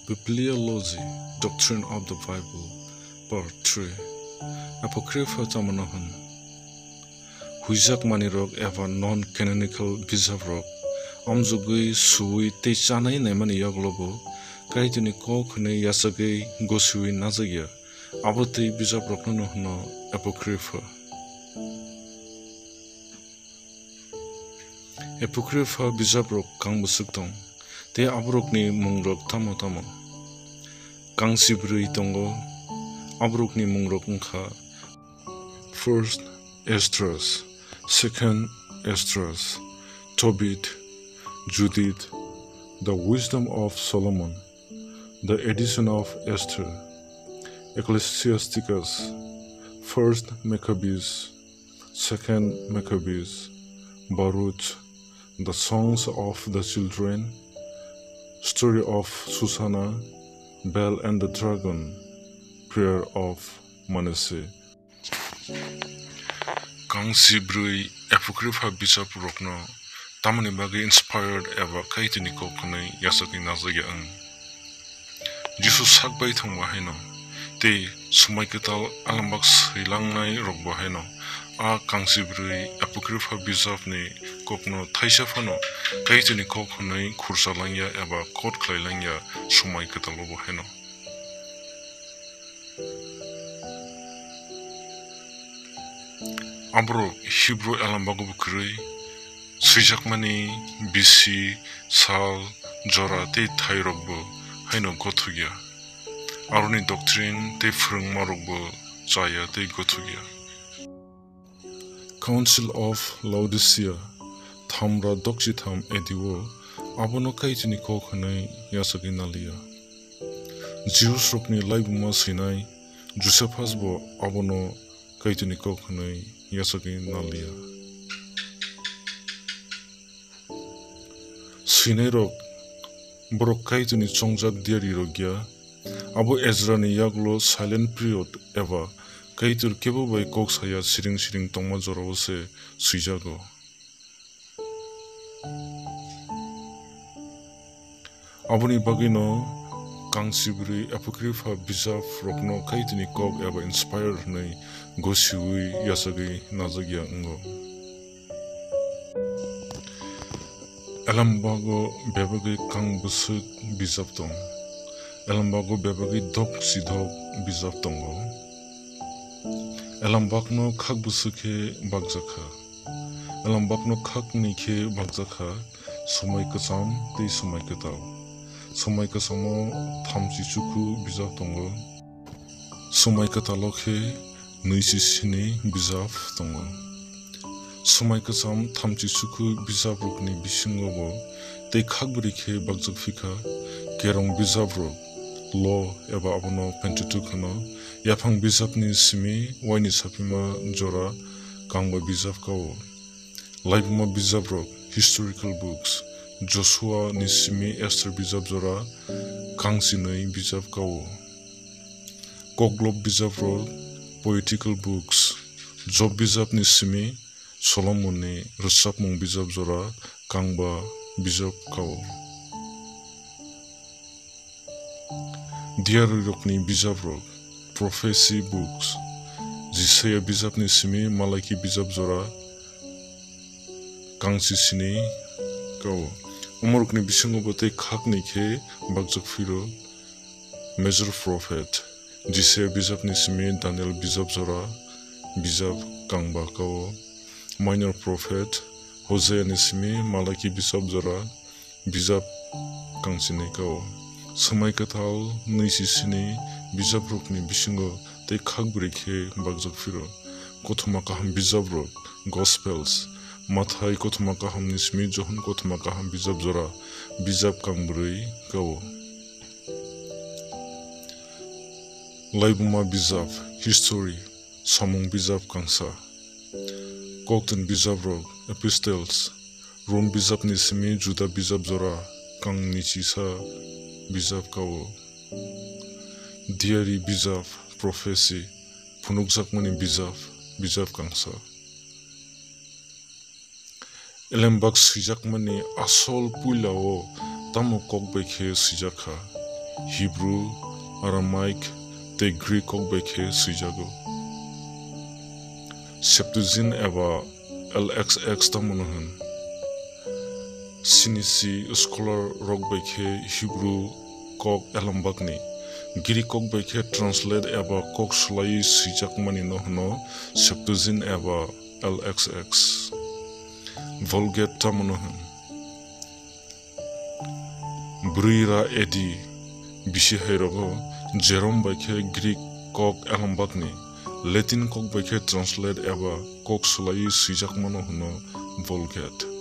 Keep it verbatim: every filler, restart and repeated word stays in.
Bibliology, Doctrine of the Bible, Part three. Apocrypha tamo no hwn? Huijakmani rok eba non-canonical bijap rok amjogwi, suwi tei chanai naimani yaglobo Kaitorni kok hwnwi yachagwi gosiwi najakya, abo twi bijap rokno no hwno Apocrypha. Apocrypha bijap rok kang bwswk tong, tei aborokni mungrok tamo tamo? Kang sibrwi tongo, aborokni mungrok wngkha: First Esdras, Second Esdras, Tobit, Judith, The Wisdom of Solomon, The Edition of Esther, Ecclesiasticus, First Maccabees, Second Maccabees, Baruch, The Songs of the Children, Story of Susanna, Bel and the Dragon, Prayer of Manasseh. Kang sibrwi Apocrypha bijap rokno tamoni bagwi inspired eba Kaitorni kok hwnwi yachakni najakya wng? Jisu sak bai thwng bo haino, tei Swmai Kwtal Elembak swilangnai rok bo haino, a kang sibrwi Apocrypha bijapni kokno thaisa phano Kaitorni kok hwnwi khursa langya eba kot khlai langya Swmai Kwtal bo haino. Aborok Hebrew Elambago bo kwrwi, swijakmani bisi, sal, jora tei thairokbo haino gothokya. Aroni doctrine tei phrwngmarokbo chaya tei gothokya. Council of Laodicea, thamra dokchi tham A D o abono Kaitorni kok hwnwi yachagwi naliya. Jews rokni laibuma swinai Josephus bo abono Kaitorni kok hwnwi yachagwi naliya. Swinairok borok Kaitorni chongjak diari rok ya, abo Ezrani yaglo silent period eba Kaitor kebo bai kok saya siring siring tongma jorao se swijago. Aboni bagwino kang sibrwi Apocrypha bijap rokno Kaitorni kok eba inspired hwnwi gosiwi yachagwi najakya wngo. Elambago bebagwi kang bwswk bijap tong. Elambago bebagwi dok sidok bijap tongo. Elambakno khak bwswk khe bakjakha. Elambakno khakni khe bakjakha, Swmai Kwcham tei Swmai Kwtal. Swmai Kwchamo thamchi chukhu bijap tongo. Swmai Kwtalo khe nwichi sini bijap tongo. Swmai Kwcham thamchi chukhu bijaprokni bisingo bo tei khakbrwi khe bakjak phikha, kerong bijaprok, Law eba abono Pentateuch hwno, yaphang bijapni simi waini sapima jora kangba bijap kao. Laibuma bijaprok, historical books, Joshua ni simi Esther bijap jora kangchinwi bijap kao. Koklop bijaprok, poetical books, Job bijapni simi Solomonni rwchapmung bijap jora kangba bijap kao. Diarirokni bijaprok, prophecy books, Jisaya bijapni simi Malaki bijap jora kangchi sini kao. Omorokni bisingo bo tei khakni khe bakjak phiro major prophet, Jisaya bijapni simi Daniel bijap jora bijap kangba kao. Minor prophet, Hosea ni simi Malaki bijap jora bijap kangchinwi kao. Swmai Kwtal nwichi sini bijaprokni bisingo tei khakbrwi khe bakjak phiro. Kothoma kaham bijaprok, Gospels, Mathai kothoma kahamni simi Johon kothoma kaham bijap jora bijap kangbrwi kao. Laibuma bijap, history, samung bijap kangsa. Koktwni bijaprok, epistles, Rom bijapni simi Juda bijap jora kang nwichisa bijap kao. Diary bijap, prophecy, phunukjakmani bijap, bijap kangsa. Elembak swijakmani asol puilao tamo kok bai khe swijak kha? Hebrew, Aramaic tei Greek kok bai khe swijago. Septuagint eba L X X tamo no hwn? Sinisi scholar rok bai khe Hebrew kok elambakni Greek kok bai khe translate eba kok swlaiwi swijakmani no hwno Septuagint eba L X X. Vulgate tamo no hwn? Brwi ra A D bisi hai rogo Jerome bai khe Greek kok elambakni Latin kok bai khe translate eba kok swlaiwi swijakmano hwno Vulgate.